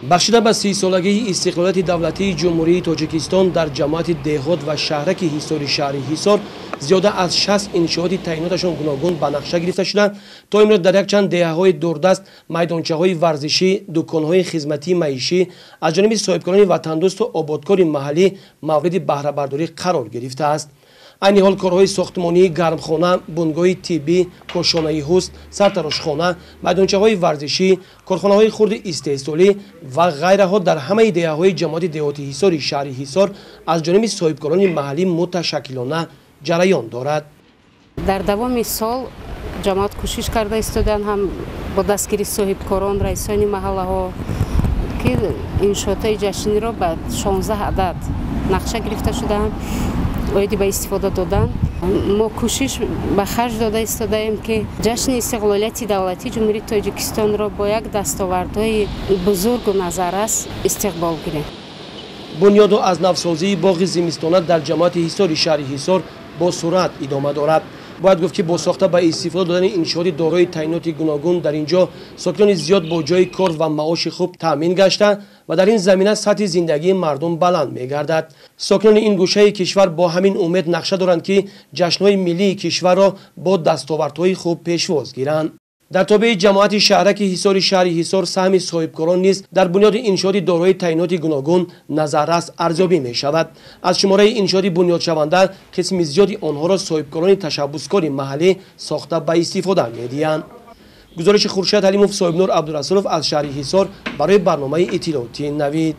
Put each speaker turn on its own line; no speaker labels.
Бахшида ба 30-солагии истиқлолияти давлатии Ҷумҳурии Тоҷикистон дар ҷамоати деҳот ва шаҳраки Ҳисори шаҳри Ҳисор зиёда аз 60 иншооти таъиноташон гуногун ба нақша гирифта шуда, то имрӯз дар якчанд деҳаҳои дурдаст майдончаҳои варзишӣ, дуконҳои хизматии маишӣ аз ҷониби соҳибкорони ватандӯсту ободкори маҳаллӣ мавриди баҳрабардорӣ қарор гирифтааст. Айни ҳол корҳои сохтмонии гармхона, бунгоҳи тиббӣ, кошонаи ҳусн, сартарошхона, майдончаҳои варзишӣ, корхонаҳои хурди истеҳсолӣ ва ғайраҳо дар ҳамаи деҳаҳои ҷамоати деҳоти Ҳисори шаҳри Ҳисор аз ҷониби соҳибкорони маҳаллӣ муташаккилона ҷараён дорад.
Дар давоми сол ҷамоат кӯшиш карда истодан ҳам бо дастгирии соҳибкорон, раисони маҳаллаҳо, ки иншоотҳои ҷашниро ба 16 адад нақша гирифта шудаанд, оиди ба истифода додан. Мо кӯшиш ба харҷ дода истодаем, ки ҷашни истиқлолияти давлатии Ҷумҳурии Тоҷикистонро бо як дастовардҳои бузургу назаррас истиқбол гирем.
Бунёду аз навсозии боғи зимистона дар ҷамоати Ҳисори шаҳри Ҳисор бо суръат идома дорад. Бояд гуфт, ки бо сохта ба истифода додани иншооти дорои таъиноти гуногун дар ин ҷо сокинони зиёд бо ҷойи кор ва маоши хуб таъмин гашта ва дар ин замина сатҳи зиндагии мардум баланд мегардад. Сокинони ин гӯшаи кишвар бо ҳамин умед нақша доранд, ки ҷашнҳои миллии кишварро бо дастовардҳои хуб пешвоз гиранд. Дар тобеи ҷамоати шаҳраки Ҳисори шаҳри Ҳисор саҳми соҳибкорон низ дар бунёди иншооти дорои таъиноти гуногун назаррас арзёбӣ мешавад. Аз шумораи иншооти бунёдшаванда қисми зиёди онҳоро соҳибкорони ташаббускори маҳаллӣ сохта ба истифода медиҳанд. Гузориши Хуршед Ҳалимов, Соҳибнур Абдурасулов аз шаҳри Ҳисор барои барномаи иттилоотии Навид.